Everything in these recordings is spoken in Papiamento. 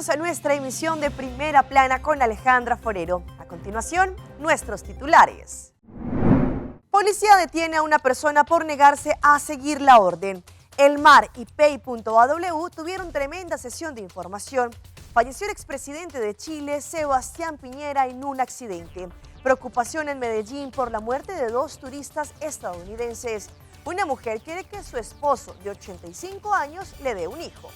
Bienvenidos a nuestra emisión de Primera Plana con Alejandra Forero. A continuación, nuestros titulares. Policía detiene a una persona por negarse a seguir la orden. El Mar y Pay.aw tuvieron tremenda sesión de información. Falleció el expresidente de Chile, Sebastián Piñera, en un accidente. Preocupación en Medellín por la muerte de dos turistas estadounidenses. Una mujer quiere que su esposo de 85 años le dé un hijo.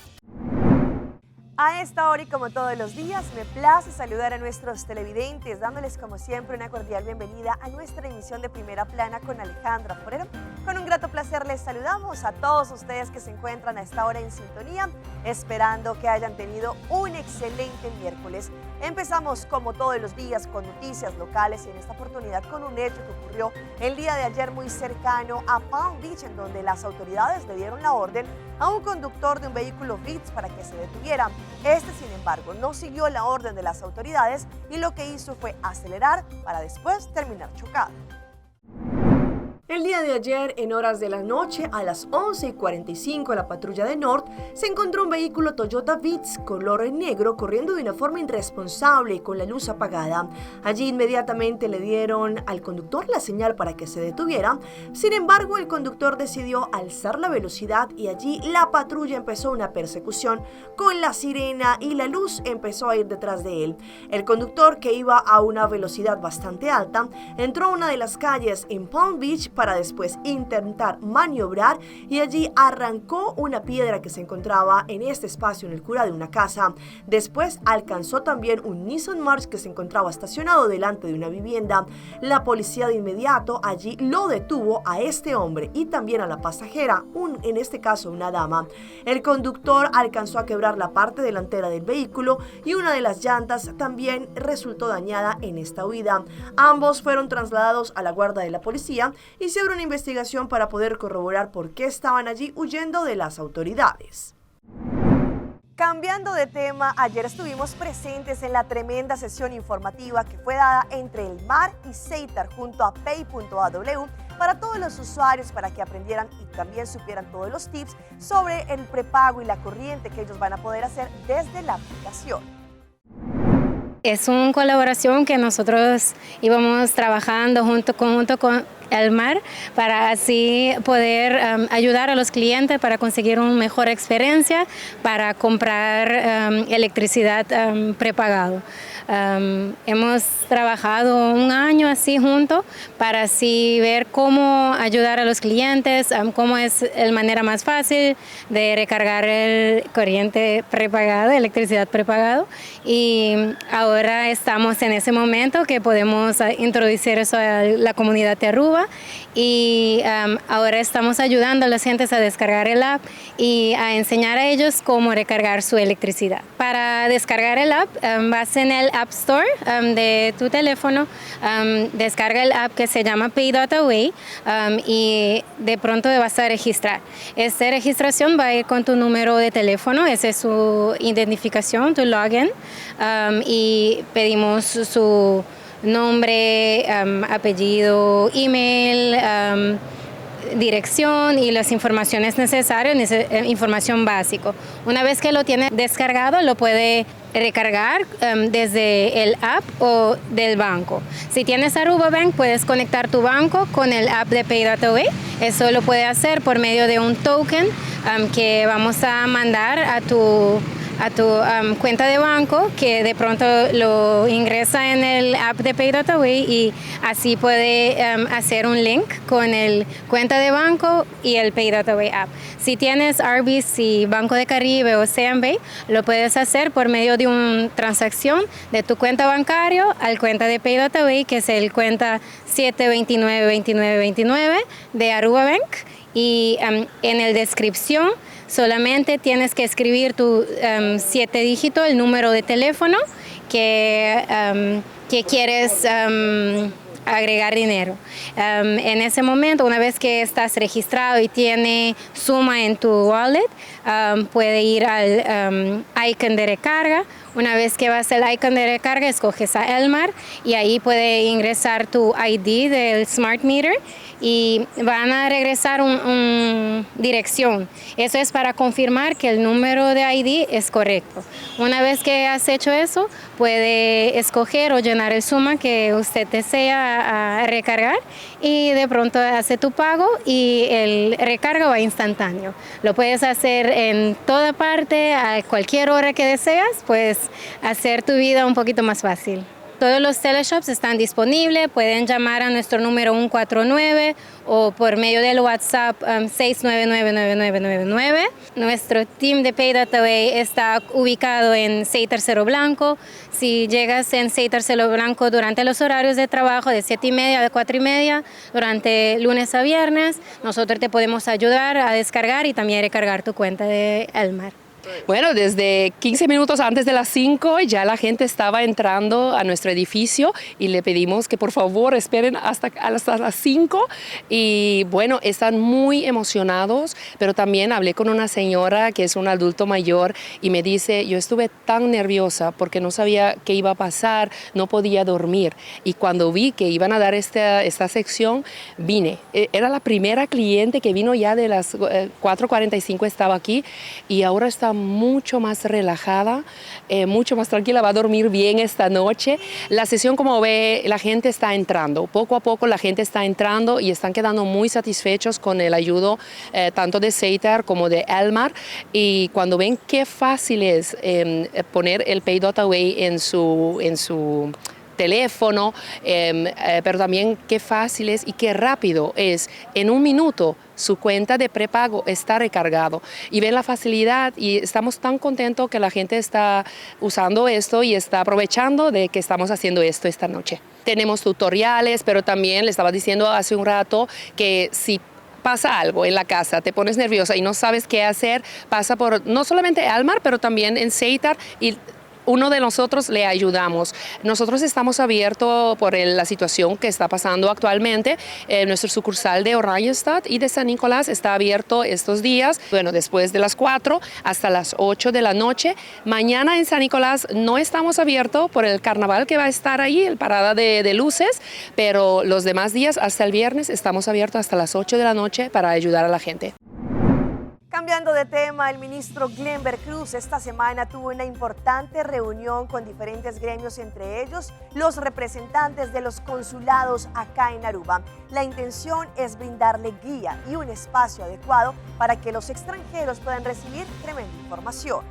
A esta hora y como todos los días, me place saludar a nuestros televidentes, dándoles como siempre una cordial bienvenida a nuestra emisión de Primera Plana con Alejandra Forero. Con un grato placer les saludamos a todos ustedes que se encuentran a esta hora en sintonía, esperando que hayan tenido un excelente miércoles. Empezamos como todos los días con noticias locales y en esta oportunidad con un hecho que ocurrió el día de ayer muy cercano a Palm Beach, en donde las autoridades le dieron la orden a un conductor de un vehículo Vitz para que se detuviera. Este, sin embargo, no siguió la orden de las autoridades y lo que hizo fue acelerar para después terminar chocado. El día de ayer, en horas de la noche, a las 11:45, la patrulla de North se encontró un vehículo Toyota Vitz color negro corriendo de una forma irresponsable y con la luz apagada. Allí inmediatamente le dieron al conductor la señal para que se detuviera. Sin embargo, el conductor decidió alzar la velocidad y allí la patrulla empezó una persecución con la sirena y la luz empezó a ir detrás de él. El conductor, que iba a una velocidad bastante alta, entró a una de las calles en Palm Beach para después intentar maniobrar y allí arrancó una piedra que se encontraba en este espacio en el cura de una casa. Después alcanzó también un Nissan March que se encontraba estacionado delante de una vivienda. La policía de inmediato allí lo detuvo a este hombre y también a la pasajera, en este caso una dama. El conductor alcanzó a quebrar la parte delantera del vehículo y una de las llantas también resultó dañada en esta huida. Ambos fueron trasladados a la guarda de la policía y se abre una investigación para poder corroborar por qué estaban allí huyendo de las autoridades. Cambiando de tema, ayer estuvimos presentes en la tremenda sesión informativa que fue dada entre el Mar y Seitar junto a Pay.aw para todos los usuarios para que aprendieran y también supieran todos los tips sobre el prepago y la corriente que ellos van a poder hacer desde la aplicación. Es una colaboración que nosotros íbamos trabajando junto con el Mar para así poder ayudar a los clientes para conseguir una mejor experiencia para comprar electricidad prepagado. Hemos trabajado un año así juntos para así ver cómo ayudar a los clientes, cómo es la manera más fácil de recargar el corriente prepagado, electricidad prepagado. Y ahora estamos en ese momento que podemos introducir eso a la comunidad de Aruba y ahora estamos ayudando a las gentes a descargar el app y a enseñar a ellos cómo recargar su electricidad. Para descargar el app, vas en el App Store de tu teléfono, descarga el app que se llama Pay.away y de pronto te vas a registrar. Esta registración va a ir con tu número de teléfono, esa es su identificación, tu login, y pedimos su nombre, apellido, email, dirección y las informaciones necesarias, información básica. Una vez que lo tiene descargado, lo puede recargar desde el app o del banco. Si tienes Aruba Bank, puedes conectar tu banco con el app de Pay.away. Eso lo puede hacer por medio de un token que vamos a mandar a tu cuenta de banco, que de pronto lo ingresa en el app de Pay.away y así puede hacer un link con el cuenta de banco y el Pay.away app. Si tienes RBC, Banco de Caribe o CMB, lo puedes hacer por medio de una transacción de tu cuenta bancario al cuenta de Pay.away, que es el cuenta 729 29 29 de Aruba Bank. Y en la descripción solamente tienes que escribir tu siete dígitos, el número de teléfono que Que quieres agregar dinero. En ese momento, una vez que estás registrado y tiene suma en tu wallet, puede ir al icon de recarga. Una vez que vas al icon de recarga, escoges a Elmar y ahí puede ingresar tu ID del Smart Meter y van a regresar un dirección. Eso es para confirmar que el número de ID es correcto. Una vez que has hecho eso, puede escoger o llenar el suma que usted desea a recargar y de pronto hace tu pago y el recargo va instantáneo. Lo puedes hacer en toda parte, a cualquier hora que deseas, puedes hacer tu vida un poquito más fácil. Todos los teleshops están disponibles, pueden llamar a nuestro número 149 o por medio del WhatsApp 6999999. Nuestro team de Pay.away está ubicado en Seiter Cero Blanco. Si llegas en Seiter Cero Blanco durante los horarios de trabajo de 7:30 a 4:30, durante lunes a viernes, nosotros te podemos ayudar a descargar y también recargar tu cuenta de Elmar. Bueno, desde 15 minutos antes de las 5 ya la gente estaba entrando a nuestro edificio y le pedimos que por favor esperen hasta las 5 y bueno, están muy emocionados, pero también hablé con una señora que es un adulto mayor y me dice: "Yo estuve tan nerviosa porque no sabía qué iba a pasar, no podía dormir y cuando vi que iban a dar esta sección, vine". Era la primera cliente que vino ya de las 4:45, estaba aquí y ahora está mucho más relajada, mucho más tranquila, va a dormir bien esta noche. La sesión, como ve, la gente está entrando, poco a poco la gente está entrando y están quedando muy satisfechos con el ayudo tanto de Setar como de Elmar, y cuando ven qué fácil es poner el Pay.away en su teléfono, pero también qué fácil es y qué rápido es. En un minuto su cuenta de prepago está recargado y ven la facilidad y estamos tan contentos que la gente está usando esto y está aprovechando de que estamos haciendo esto esta noche. Tenemos tutoriales, pero también le estaba diciendo hace un rato que si pasa algo en la casa, te pones nerviosa y no sabes qué hacer, pasa por no solamente Elmar, pero también en Seitar y uno de nosotros le ayudamos. Nosotros estamos abiertos por la situación que está pasando actualmente. Nuestro sucursal de Oranjestad y de San Nicolás está abierto estos días, bueno, después de las 4 hasta las 8 de la noche. Mañana en San Nicolás no estamos abiertos por el carnaval que va a estar ahí, el parada de luces, pero los demás días hasta el viernes estamos abiertos hasta las 8 de la noche para ayudar a la gente. Cambiando de tema, el ministro Glenber Cruz esta semana tuvo una importante reunión con diferentes gremios, entre ellos los representantes de los consulados acá en Aruba. La intención es brindarle guía y un espacio adecuado para que los extranjeros puedan recibir tremenda información.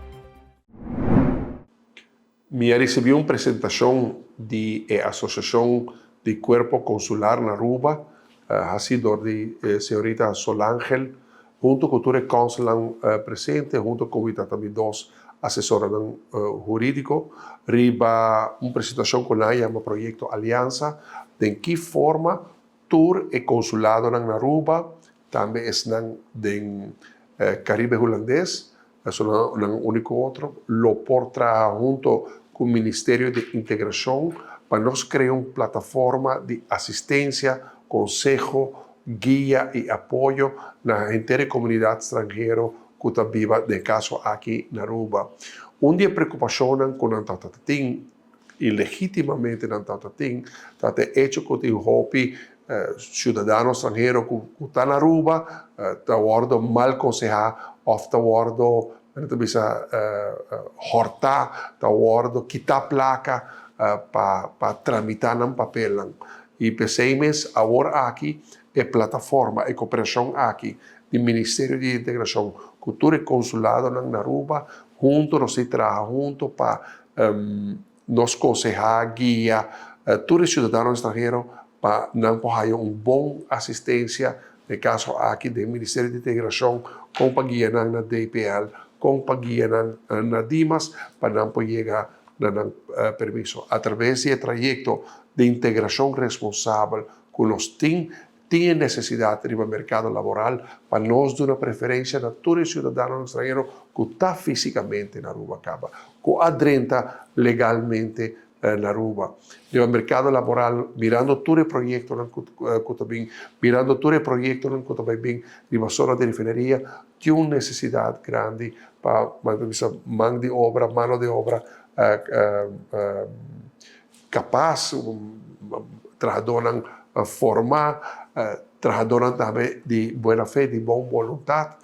Mi a risibí un presentashon di Asosiashon di Kuerpo Konsular na Aruba, hasí dor di señorita Solangel, huntu ku tur kònsul presente, huntu ku tambe dos asesor hurídiko, riba un presentashon ku nan yama Proyekto Aliansa, den ki forma tur e konsulado na Aruba, tambe esnan den Karibe Hulandes, esnan úniko otro, lo por traha huntu ku Ministerio di Integrashon pa nos krea un plataforma di asistensia, konseho, guia i apoyo na henter komunidat estranhero ku ta biba, den kaso aki na Aruba. Un di e preokupashon ku nan tin, i legítimamente nan tin, ta e hecho ku tin hopi siudadano estranhero ku ta na Aruba, ta wòrdu mal konsehá, òf ta wòrdu bisa hòrtá, ta wòrdu kitá plaka pa tramitá nan papel. I p'esei mes awor aki e plataforma e kooperashon aki di Ministerio di Integrashon, ku tur e konsulado na Aruba, huntu nos ta traha huntu pa nos konsehá, guia tur siudadano estranhero pa nan por un bon asistensia, den kaso aki di Ministerio di Integrashon, kon pa guia na DPL, kon pa guia na Dimas, pa nan por yega na permiso. A traves di e trayekto di integrashon responsabel ku nos tin nesesidat den merkado laboral pa nos duna preferensia na tur siudadano estranhero ku ta físikamente na Aruba kaba, ku a drenta legalmente. Na Aruba. Riba mercado laboral, mirando tur e proyectonan cu ta bin, mirando tur e proyectonan cu ta bay bin riba zona di refineria, tin un necesidad grandi pa, man ta bisa, man di obra, mano de obra capaz, trahadornan forma, trahadornan tambe di buena fe, di bon boluntad.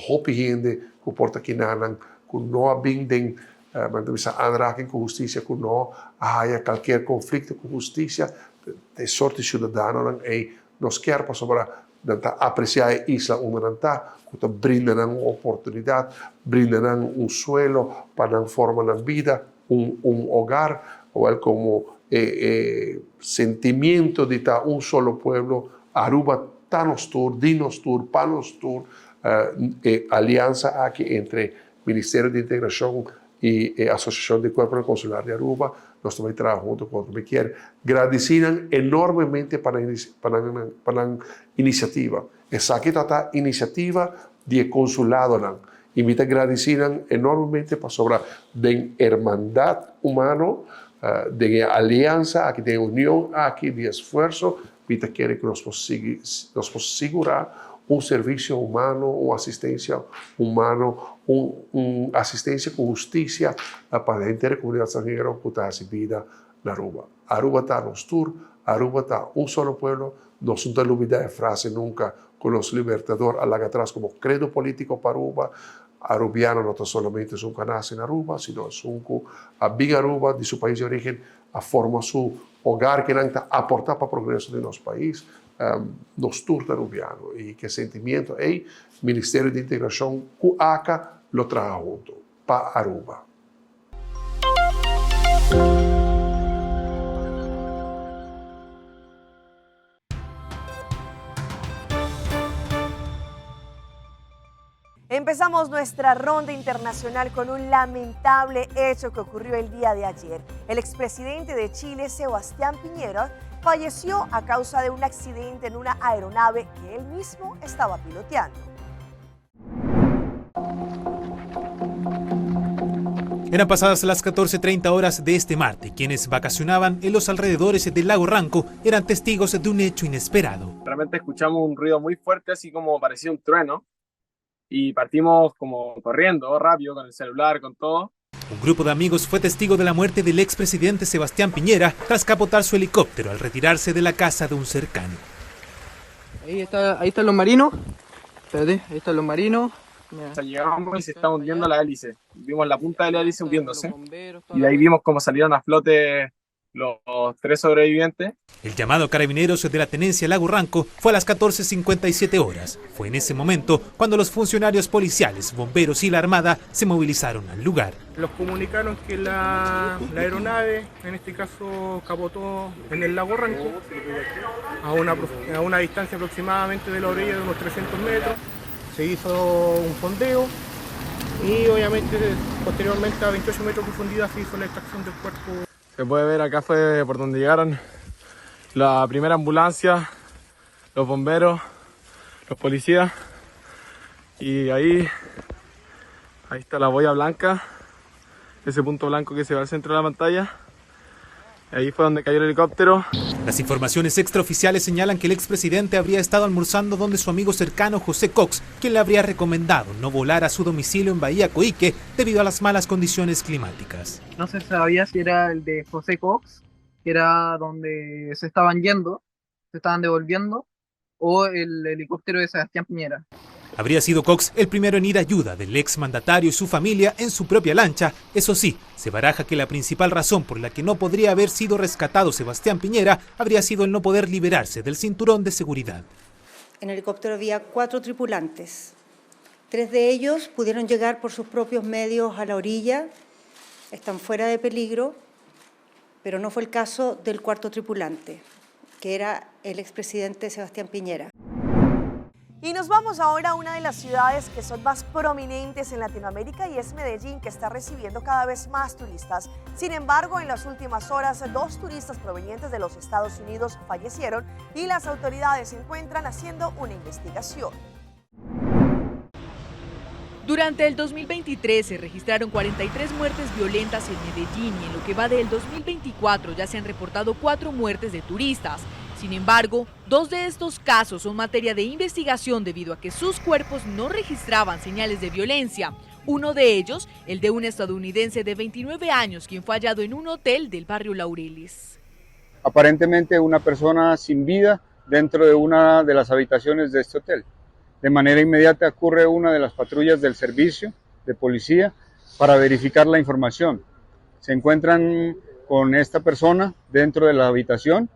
Hopi hende cu por ta kinanan cu no a bin den Nan ta bisa aanraking ku hustisia ku no a haya kalker konflikto ku hustisia. E sort di siudadanonan ei nos kier pasobra nan ta apresiá e isla unda nan ta, ku ta brinda nan un oportunidat, brinda nan un suelo pa nan forma nan bida, un un hogar, owel komo e e sentimiento di ta un solo pueblo. Aruba ta nos tur, di nos tur, pa nos tur. E aliansa aki entre Ministerio di Integracion y e Asociacion di Cuerponan Consular di Aruba, nos ta bay traha hunto cu otro. Mi kier gradici nan enormemente pa nan pa nan pa nan iniciativa. Esaki ta ta iniciativa di e consuladonan y mi ta gradici nan enormemente pasobra den hermandad humano, den e aliansa aki, den e union aki di esfuerzo, Mi ta kere ku nos por sigui, nos por sigurá un servisio humano, un asistensia humano, un un asistensia ku hustisia pa henter e komunidat stranhero ku ta hasi bida na Aruba. Aruba ta nos tur, Aruba ta un solo pueblo, nos no ta lubidá e frase nunka ku nos Libertador a laga atras komo kredo polítiko pa Aruba, Arubiano no ta solamente esun ku a nase na Aruba, sino esun ku a bin Aruba di su pais di origen, a forma su hogar kinan ta aporta pa progreso di nos pais, nos tur ta Rubiano y ke sentimiento ey Ministerio di Integracion cu aca lo traha hunto pa Aruba. Empezamos nuestra ronda internacional con un lamentable hecho que ocurrió el día de ayer. El expresidente de Chile, Sebastián Piñera, falleció a causa de un accidente en una aeronave que él mismo estaba piloteando. Eran pasadas las 14.30 horas de este martes. Quienes vacacionaban en los alrededores del lago Ranco eran testigos de un hecho inesperado. Realmente escuchamos un ruido muy fuerte, así como parecía un trueno, y partimos como corriendo rápido con el celular, con todo. Un grupo de amigos fue testigo de la muerte del expresidente Sebastián Piñera tras capotar su helicóptero al retirarse de la casa de un cercano. Ahí está, ahí están los marinos. Espérate, ahí están los marinos. O sea, llegamos y se estaba hundiendo la hélice. Vimos la punta de la hélice hundiéndose. Y de ahí vimos cómo salieron a flote los tres sobrevivientes. El llamado a carabineros de la tenencia Lago Ranco fue a las 14.57 horas. Fue en ese momento cuando los funcionarios policiales, bomberos y la Armada se movilizaron al lugar. Los comunicaron que la, aeronave, en este caso, capotó en el lago Ranco, a una, a una distancia aproximadamente de la orilla de unos 300 metros. Se hizo un fondeo y obviamente posteriormente a 28 metros de profundidad se hizo la extracción del cuerpo. Se puede ver acá fue por donde llegaron la primera ambulancia, los bomberos, los policías. Y ahí, ahí está la boya blanca, ese punto blanco que se ve al centro de la pantalla. Ahí fue donde cayó el helicóptero. Las informaciones extraoficiales señalan que el expresidente habría estado almorzando donde su amigo cercano José Cox, quien le habría recomendado no volar a su domicilio en Bahía Coique debido a las malas condiciones climáticas. No se sabía si era el de José Cox, que era donde se estaban yendo, se estaban devolviendo, o el helicóptero de Sebastián Piñera. Habría sido Cox el primero en ir a ayuda del exmandatario y su familia en su propia lancha. Eso sí, se baraja que la principal razón por la que no podría haber sido rescatado Sebastián Piñera habría sido el no poder liberarse del cinturón de seguridad. En el helicóptero había cuatro tripulantes. Tres de ellos pudieron llegar por sus propios medios a la orilla, están fuera de peligro, pero no fue el caso del cuarto tripulante, que era el expresidente Sebastián Piñera. Y nos vamos ahora a una de las ciudades que son más prominentes en Latinoamérica y es Medellín, que está recibiendo cada vez más turistas. Sin embargo, en las últimas horas, dos turistas provenientes de los Estados Unidos fallecieron y las autoridades se encuentran haciendo una investigación. Durante el 2023 se registraron 43 muertes violentas en Medellín y en lo que va del 2024 ya se han reportado cuatro muertes de turistas. Sin embargo, dos de estos casos son materia de investigación debido a que sus cuerpos no registraban señales de violencia. Uno de ellos, el de un estadounidense de 29 años, quien fue hallado en un hotel del barrio Laureles. Aparentemente una persona sin vida dentro de una de las habitaciones de este hotel. De manera inmediata ocurre una de las patrullas del servicio de policía para verificar la información. Se encuentran con esta persona dentro de la habitación.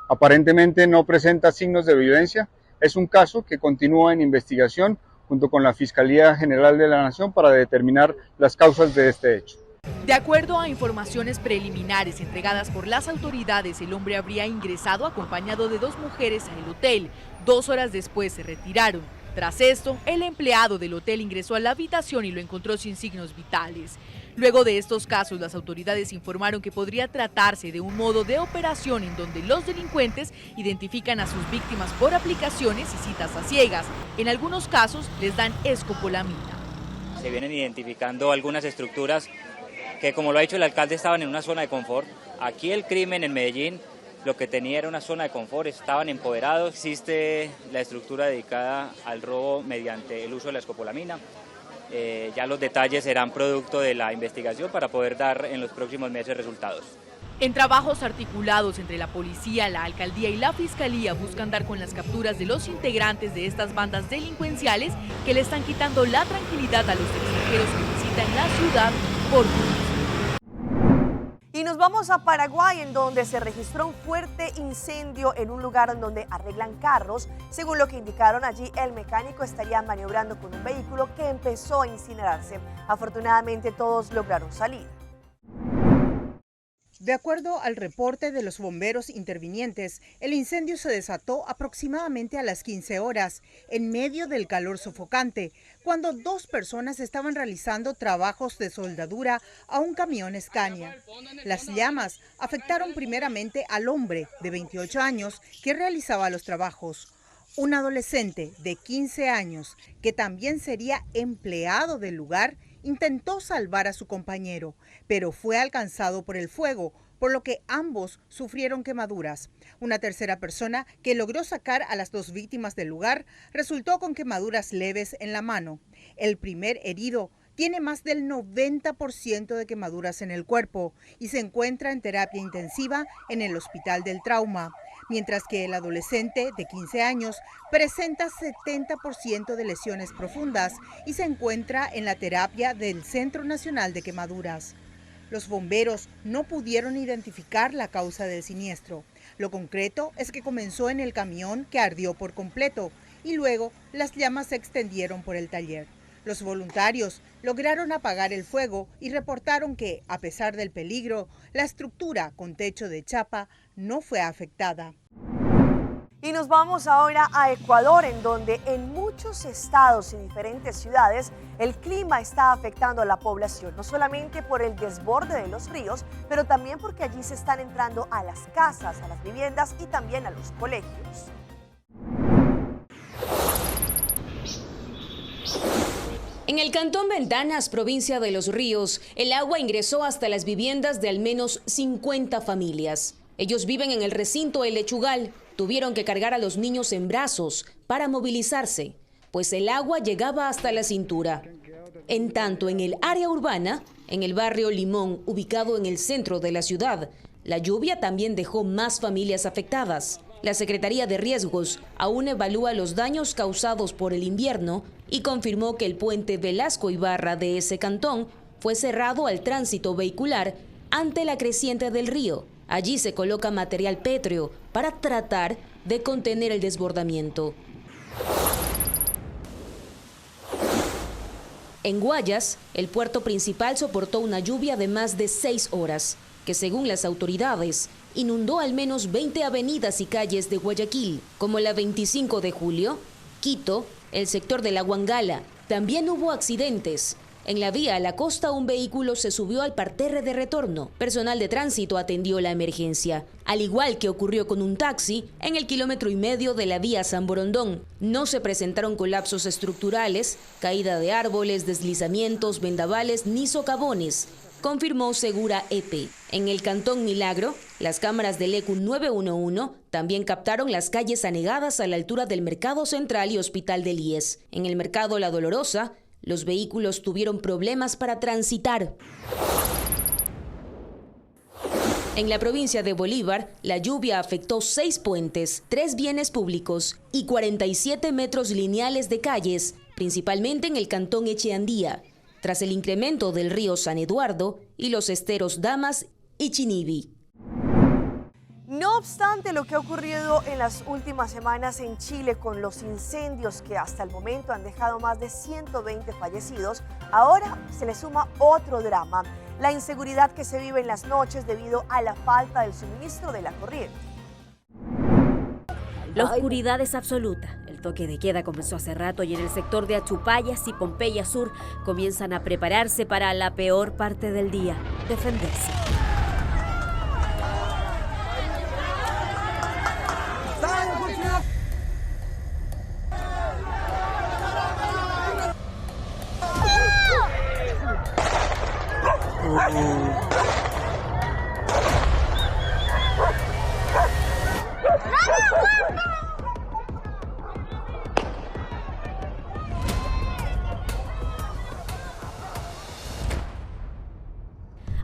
Aparentemente no presenta signos de violencia. Es un caso que continúa en investigación junto con la Fiscalía General de la Nación para determinar las causas de este hecho. De acuerdo a informaciones preliminares entregadas por las autoridades, el hombre habría ingresado acompañado de dos mujeres al hotel. Dos horas después se retiraron. Tras esto, el empleado del hotel ingresó a la habitación y lo encontró sin signos vitales. Luego de estos casos, las autoridades informaron que podría tratarse de un modo de operación en donde los delincuentes identifican a sus víctimas por aplicaciones y citas a ciegas. En algunos casos les dan escopolamina. Se vienen identificando algunas estructuras que, como lo ha dicho el alcalde, estaban en una zona de confort. Aquí el crimen en Medellín lo que tenía era una zona de confort, estaban empoderados. Existe la estructura dedicada al robo mediante el uso de la escopolamina. Eh, ya los detalles serán producto de la investigación para poder dar en los próximos meses resultados. En trabajos articulados entre la policía, la alcaldía y la fiscalía buscan dar con las capturas de los integrantes de estas bandas delincuenciales que le están quitando la tranquilidad a los extranjeros que visitan la ciudad por turismo. Y nos vamos a Paraguay, en donde se registró un fuerte incendio en un lugar en donde arreglan carros. Según lo que indicaron allí, el mecánico estaría maniobrando con un vehículo que empezó a incinerarse. Afortunadamente todos lograron salir. De acuerdo al reporte de los bomberos intervinientes, el incendio se desató aproximadamente a las 15 horas, en medio del calor sofocante, cuando dos personas estaban realizando trabajos de soldadura a un camión Scania. Las llamas afectaron primeramente al hombre de 28 años que realizaba los trabajos. Un adolescente de 15 años, que también sería empleado del lugar, intentó salvar a su compañero, pero fue alcanzado por el fuego, por lo que ambos sufrieron quemaduras. Una tercera persona que logró sacar a las dos víctimas del lugar resultó con quemaduras leves en la mano. El primer herido tiene más del 90% de quemaduras en el cuerpo y se encuentra en terapia intensiva en el Hospital del Trauma, mientras que el adolescente de 15 años presenta 70% de lesiones profundas y se encuentra en la terapia del Centro Nacional de Quemaduras. Los bomberos no pudieron identificar la causa del siniestro. Lo concreto es que comenzó en el camión que ardió por completo y luego las llamas se extendieron por el taller. Los voluntarios lograron apagar el fuego y reportaron que, a pesar del peligro, la estructura con techo de chapa no fue afectada. Y nos vamos ahora a Ecuador, en donde en muchos estados y diferentes ciudades el clima está afectando a la población, no solamente por el desborde de los ríos, pero también porque allí se están entrando a las casas, a las viviendas y también a los colegios. En el cantón Ventanas, provincia de Los Ríos, el agua ingresó hasta las viviendas de al menos 50 familias. Ellos viven en el recinto El Lechugal. Tuvieron que cargar a los niños en brazos para movilizarse, pues el agua llegaba hasta la cintura. En tanto, en el área urbana, en el barrio Limón, ubicado en el centro de la ciudad, la lluvia también dejó más familias afectadas. La Secretaría de Riesgos aún evalúa los daños causados por el invierno y confirmó que el puente Velasco Ibarra de ese cantón fue cerrado al tránsito vehicular ante la creciente del río. Allí se coloca material pétreo para tratar de contener el desbordamiento. En Guayas, el puerto principal soportó una lluvia de más de seis horas, que según las autoridades inundó al menos 20 avenidas y calles de Guayaquil, como la 25 de julio, Quito, el sector de la Huangala. También hubo accidentes. En la vía a la costa, un vehículo se subió al parterre de retorno. Personal de tránsito atendió la emergencia. Al igual que ocurrió con un taxi, en el kilómetro y medio de la vía San Borondón. No se presentaron colapsos estructurales, caída de árboles, deslizamientos, vendavales ni socavones, confirmó Segura EP. En el Cantón Milagro, las cámaras del ECU 911 también captaron las calles anegadas a la altura del Mercado Central y Hospital del IES. En el Mercado La Dolorosa, los vehículos tuvieron problemas para transitar. En la provincia de Bolívar, la lluvia afectó 6 puentes, 3 bienes públicos y 47 metros lineales de calles, principalmente en el cantón Echeandía, tras el incremento del río San Eduardo y los esteros Damas y Chinibi. No obstante lo que ha ocurrido en las últimas semanas en Chile con los incendios que hasta el momento han dejado más de 120 fallecidos, ahora se le suma otro drama, la inseguridad que se vive en las noches debido a la falta del suministro de la corriente. La oscuridad es absoluta. El toque de queda comenzó hace rato y en el sector de Achupallas y Pompeya Sur comienzan a prepararse para la peor parte del día, defenderse.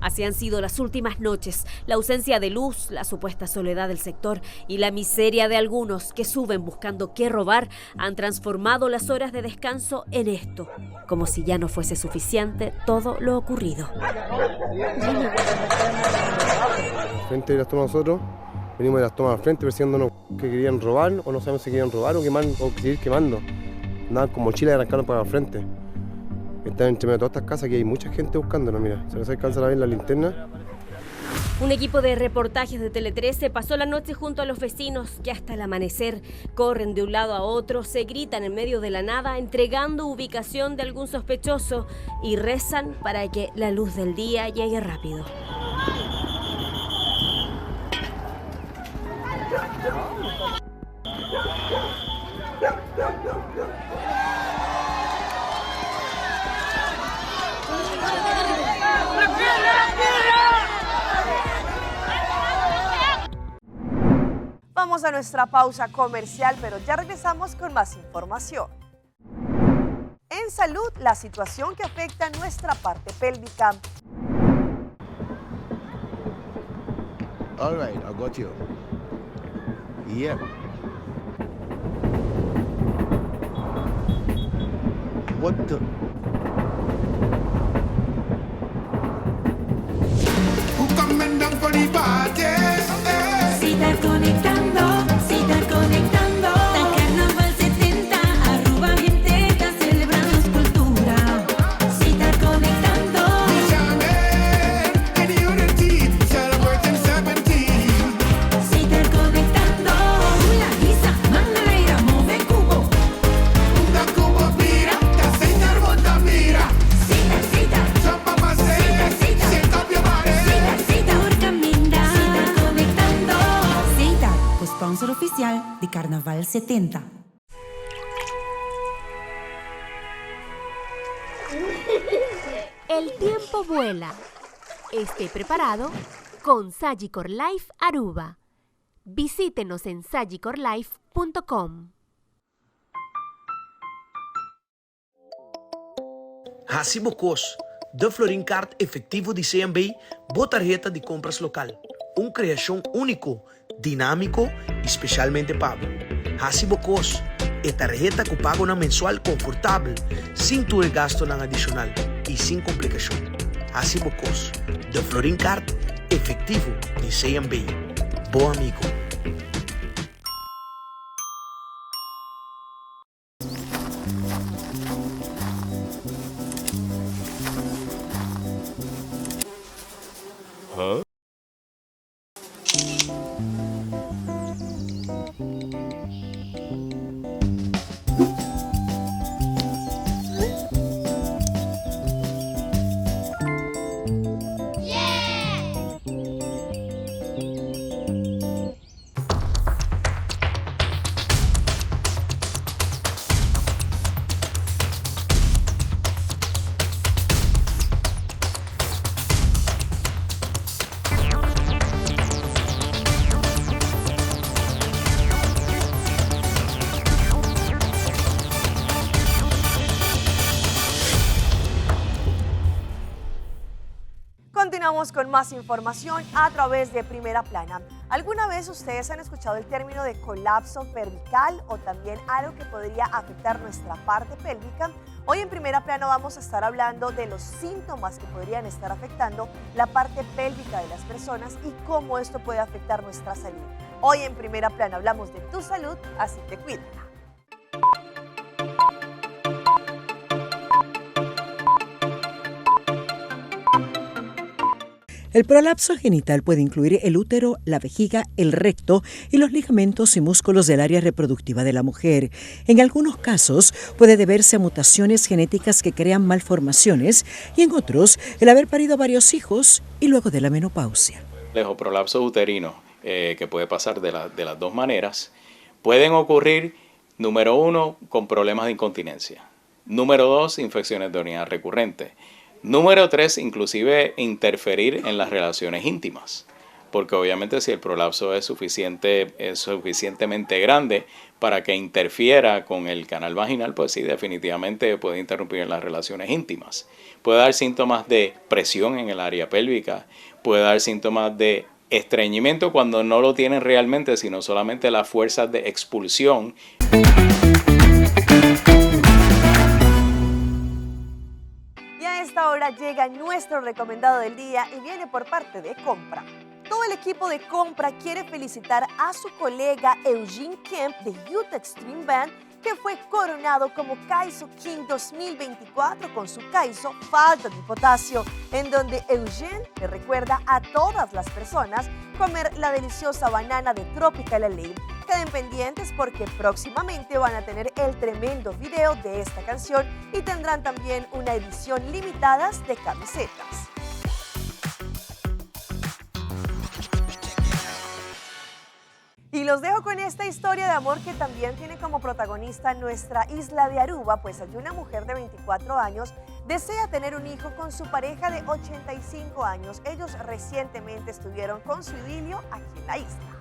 Así han sido las últimas noches, la ausencia de luz, la supuesta soledad del sector y la miseria de algunos que suben buscando qué robar han transformado las horas de descanso en esto, como si ya no fuese suficiente todo lo ocurrido. Al frente de las tomas nosotros, venimos de las tomas al frente persiguiéndonos que querían robar o no sabemos si querían robar o quemar o seguir quemando. Andaban con mochila y arrancaron para el frente. Están entre medio de todas estas casas que hay mucha gente buscándonos, mira. Se les alcanza a ver la linterna. Un equipo de reportajes de Tele 13 pasó la noche junto a los vecinos que hasta el amanecer corren de un lado a otro, se gritan en medio de la nada, entregando ubicación de algún sospechoso y rezan para que la luz del día llegue rápido. Vamos a nuestra pausa comercial, pero ya regresamos con más información. En salud, la situación que afecta nuestra parte pélvica. All right, I got you. Yeah. What the? Who coming down for the party? Sitar conectando, sitar conectando. Carnaval 70, Aruba gente está celebrando cultura. Sitar conectando. Celebrating 17. Sitar conectando. Hula, isa, manera, move cubo. Unda cubo mira, ta sitar monta mira. Sitar, sitar. Chapa pase, Sitar, sitar pare. Sitar, sitar. Caminda. Sitar conectando. Sitar, sponsor oficial de Carnaval 70. El tiempo vuela. Esté preparado con Sagicor Life Aruba. Visítenos en sagicorlife.com. Hasi bo kos, De Florin Card efectivo di CMB, bo tarheta di compras local. Un creacion unico, dinamico y specialmente pa bo. Hasi bo kos, e tarheta cu pagonan mensual confortabel, sin tur e gastonan adicional y sin complicacion. Hasi bo kos, De Florin Card efectivo di CMB. Bo amigo. Huh? Continuamos con más información a través de Primera Plana. ¿Alguna vez ustedes han escuchado el término de colapso cervical o también algo que podría afectar nuestra parte pélvica? Hoy en Primera Plana vamos a estar hablando de los síntomas que podrían estar afectando la parte pélvica de las personas y cómo esto puede afectar nuestra salud. Hoy en Primera Plana hablamos de tu salud, así que cuídala. El prolapso genital puede incluir el útero, la vejiga, el recto y los ligamentos y músculos del área reproductiva de la mujer. En algunos casos puede deberse a mutaciones genéticas que crean malformaciones y en otros el haber parido varios hijos y luego de la menopausia. O prolapso uterino, eh, que puede pasar de, de las dos maneras, pueden ocurrir, número uno, con problemas de incontinencia. Número dos, infecciones de orina recurrente. Número tres, inclusive interferir en las relaciones íntimas, porque obviamente si el prolapso es, suficiente, es suficientemente grande para que interfiera con el canal vaginal, pues sí, definitivamente puede interrumpir en las relaciones íntimas. Puede dar síntomas de presión en el área pélvica, puede dar síntomas de estreñimiento cuando no lo tienen realmente, sino solamente las fuerzas de expulsión. Y a esta hora llega nuestro recomendado del día y viene por parte de Compra. Todo el equipo de Compra quiere felicitar a su colega Eugene Kemp de Utah Extreme Band, que fue coronado como Kaiso King 2024 con su Kaiso Falta de Potasio, en donde Eugene le recuerda a todas las personas comer la deliciosa banana de Tropical Ale. Queden pendientes porque próximamente van a tener el tremendo video de esta canción y tendrán también una edición limitada de camisetas. Y los dejo con esta historia de amor que también tiene como protagonista nuestra isla de Aruba, pues allí una mujer de 24 años desea tener un hijo con su pareja de 85 años. Ellos recientemente estuvieron con su idilio aquí en la isla.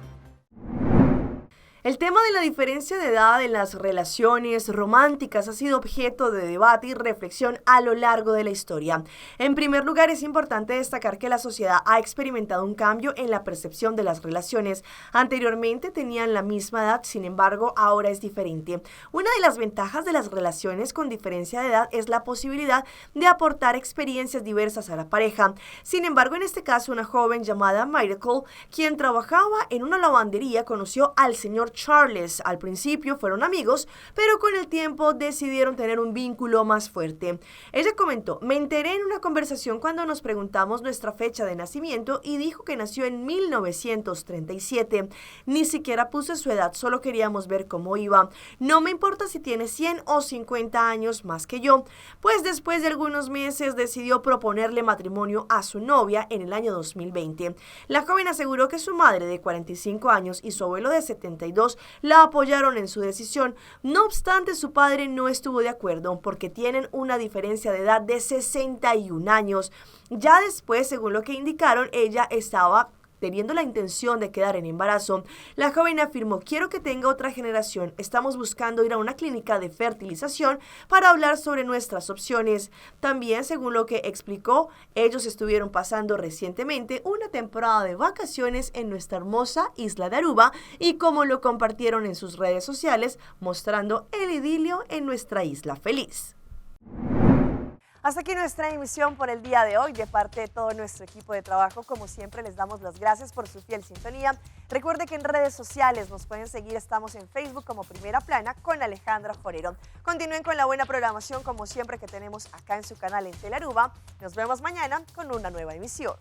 El tema de la diferencia de edad en las relaciones románticas ha sido objeto de debate y reflexión a lo largo de la historia. En primer lugar, es importante destacar que la sociedad ha experimentado un cambio en la percepción de las relaciones. Anteriormente tenían la misma edad, sin embargo, ahora es diferente. Una de las ventajas de las relaciones con diferencia de edad es la posibilidad de aportar experiencias diversas a la pareja. Sin embargo, en este caso, una joven llamada Miracle, quien trabajaba en una lavandería, conoció al señor Charles. Al principio fueron amigos, pero con el tiempo decidieron tener un vínculo más fuerte. Ella comentó, me enteré en una conversación cuando nos preguntamos nuestra fecha de nacimiento y dijo que nació en 1937. Ni siquiera puse su edad, solo queríamos ver cómo iba. No me importa si tiene 100 o 50 años más que yo. Pues después de algunos meses decidió proponerle matrimonio a su novia en el año 2020. La joven aseguró que su madre de 45 años y su abuelo de 72 la apoyaron en su decisión. No obstante, su padre no estuvo de acuerdo porque tienen una diferencia de edad de 61 años. Ya después, según lo que indicaron, ella estaba teniendo la intención de quedar en embarazo. La joven afirmó, quiero que tenga otra generación. Estamos buscando ir a una clínica de fertilización para hablar sobre nuestras opciones. También, según lo que explicó, ellos estuvieron pasando recientemente una temporada de vacaciones en nuestra hermosa isla de Aruba y como lo compartieron en sus redes sociales, mostrando el idilio en nuestra isla feliz. Hasta aquí nuestra emisión por el día de hoy. De parte de todo nuestro equipo de trabajo, como siempre, les damos las gracias por su fiel sintonía. Recuerde que en redes sociales nos pueden seguir. Estamos en Facebook como Primera Plana con Alejandra Forero. Continúen con la buena programación, como siempre, que tenemos acá en su canal en Telaruba. Nos vemos mañana con una nueva emisión.